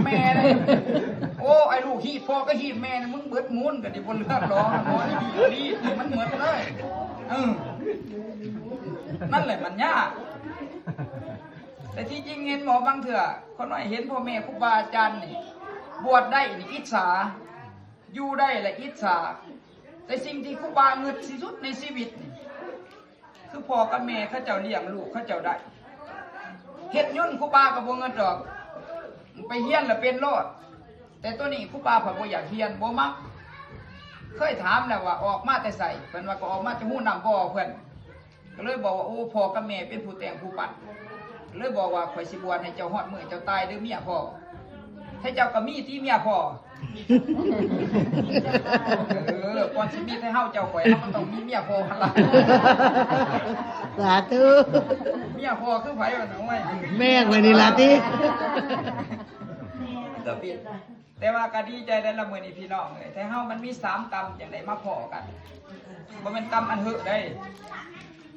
ແມ່ເດ້. ໂອ້ ໄອ້ລູກຮີດພໍ່ກັບຮີດແມ່ນີ້ ມຶງເບິດມູນກໍໄດ້ ບໍ່ເຫຼືອຫຼໍ ໝໍນີ້ດີ ນີ້ມັນໝົດເລີຍ. ເອີ ນັ້ນແຫຼະມັນຍາກ. ແຕ່ທີ່ຈິງເຫັນບໍ່ ບາງເທື່ອຂ້ານ້ອຍເຫັນພໍ່ແມ່ຄູບາອາຈານນີ້ ບວດໄດ້ນີ້ອິດສາ ຢູ່ໄດ້ລະອິດສາ. ແຕ່ສິ່ງທີ່ຄູບາງຶດທີ່ສຸດໃນຊີວິດນີ້ ຄືພໍ່ກັບແມ່ເຂົາເຈົ້າລ້ຽງລູກເຂົາເຈົ້າໄດ້. ເຮັດຍົນຄູບາກໍບໍ່ເງິດດອກ ໄປຮຽນລະເປັນໂລດ. ແຕ່ໂຕນີ້ຄູບາພັດບໍ່ຢາກຮຽນ ບໍ່ມັກ. ເຄີຍຖາມແລ້ວວ່າອອກມາແຕ່ໃສ ເພິ່ນວ່າກໍອອກມາແຕ່ຮູນ້ຳບໍ່ເພິ່ນ. ກໍເລີຍບອກວ່າ ໂອ້ ພໍ່ກັບແມ່ເປັນຜູ້ແຕ່ງຜູ້ປັ້ນ. ເລີຍບອກວ່າ ຂ້ອຍຊິບວດໃຫ້ເຈົ້າຮອດມື້ເຈົ້າຕາຍເດີເມຍພໍ່. ໃຫ້ເຈົ້າກໍມີຕິເມຍພໍ່. ເອີ ກ່ອນຊິມີແຕ່ເຮົາເຈົ້າຂ້ອຍ ເຮົາກໍຕ້ອງມີເມຍພໍ່ຫັ້ນລະ. ສາທຸ. ເມຍພໍ່ຄືໃຜວະນ້ອຍ? ແມ່ຂ້ອຍນີ້ລະຕິ. ກໍຜິດ. ແຕ່ວ່າກໍດີໃຈໄດ້ລະມື້ນີ້ພີ່ນ້ອງເອີຍ ແຕ່ເຮົາມັນມີສາມກຳຈັ່ງໄດ້ມາພໍ້ກັນ ບໍ່ແມ່ນກຳອັນເຮີະເດ້.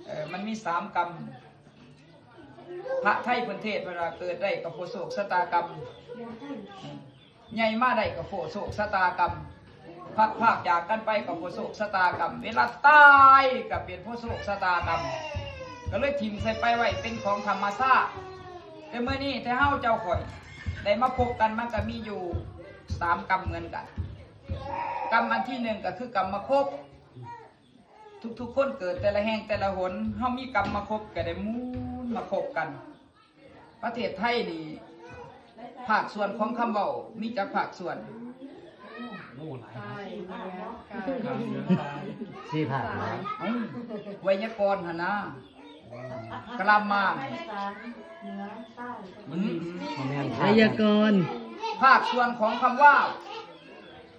ເອີ ມັນມີສາມກຳ. ພະໄທເພິ່ນເທດເພິ່ນວ່າ ເກີດໄດ້ກໍເພາະໂຊກຊະຕາກຳ ໃຫຍ່ມາໄດ້ກໍເພາະໂຊກຊະຕາກຳ ພັດພາກຈາກກັນໄປກໍເພາະໂຊກຊະຕາກຳ ເວລາຕາຍກໍເປັນເພາະໂຊກຊະຕາກຳ ກໍເລີຍຖິ້ມໃສ່ໄປໄວ້ເປັນຂອງທຳມະຊາດ. ແຕ່ມື້ນີ້ແຕ່ເຮົາເຈົ້າຂ້ອຍໄດ້ມາພົບກັນ ມັນກໍມີຢູ່ສາມກຳເໝືອນກັນ. ກຳອັນທີໜຶ່ງກໍຄືກຳມາຄົບ. ທຸກໆຄົນເກີດແຕ່ລະແຫ່ງແຕ່ລະຫົນ ເຮົາມີກຳມາຄົບກໍໄດ້ໝູນມາຄົບກັນ. ປະເທດໄທນີ້ ພາກສ່ວນຂອງຄຳເວົ້າມີຈັກພາກສ່ວນ? ໂອ້ ຫຼາຍ. ສີ່ພາກ. ເອົ້າ ໄວຍາກອນຫັ້ນນາ ກຣາມມາ ອືມ ບໍ່ແມ່ນພາກ ໄວຍາກອນ. ພາກສ່ວນຂອງຄຳເວົ້າ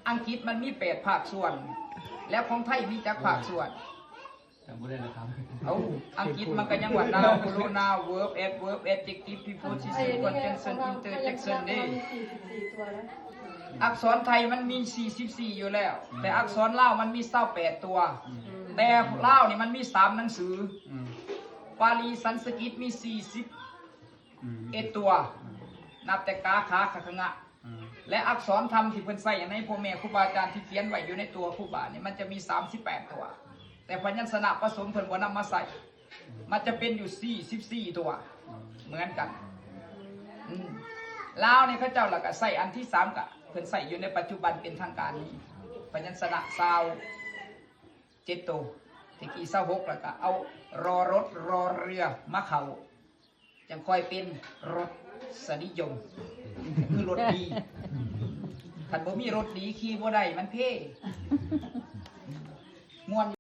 ອັງກິດມັນມີແປດພາກສ່ວນ ແລ້ວຂອງໄທມີຈັກພາກສ່ວນ? ຈຳບໍ່ໄດ້ແລ້ວຄັບ. ເອົ້າ ອັງກິດມັນກໍຍັງວ່າ noun, pronoun, verb, adverb, adjective, preposition, conjunction, interjection ເດ້. ອັກສອນໄທມັນມີສີ່ສິບສີ່ຢູ່ແລ້ວ ແຕ່ອັກສອນລາວມັນມີຊາວແປດຕົວ. ແຕ່ລາວນີ້ມັນມີສາມໜັງສື. ປາລີ ສັນສະກິດມີສີ່ສິບເອັດຕົວ ນັບແຕ່ກາ ຂາ ຄະ ຄະ ງະ. ແລະ ອັກສອນທຳທີ່ເພິ່ນໃຊ້ໃນພໍ່ແມ່ຄູບາອາຈານທີ່ຂຽນໄວ້ຢູ່ໃນຕົວຄູບານີ້ ມັນຈະມີສາມສິບແປດຕົວ ແຕ່ພະຍັນຊະນະປະສົມເພິ່ນບໍ່ນຳມາໃຊ້ ມັນຈະເປັນຢູ່ສີ່ສິບສີ່ຕົວ ເໝືອນກັນ. ອືມ ລາວນີ້ເຂົາເຈົ້າລະກະໃຊ້ອັນທີສາມ ກະເພິ່ນໃຊ້ຢູ່ໃນປັດຈຸບັນເປັນທາງການນີ້ ພະຍັນຊະນະຊາວເຈັດໂຕ ແຕ່ກີ້ຊາວຫົກ ລະກະເອົາ ຣ ລົດ ຣ ເຮືອ ມາເຂົ້າ ຈັ່ງຄ່ອຍເປັນລົດສະນິຍົມ ຄືລົດດີ. ຄັນບໍ່ມີລົດດີຂີ່ບໍ່ໄດ້ ມັນເພ.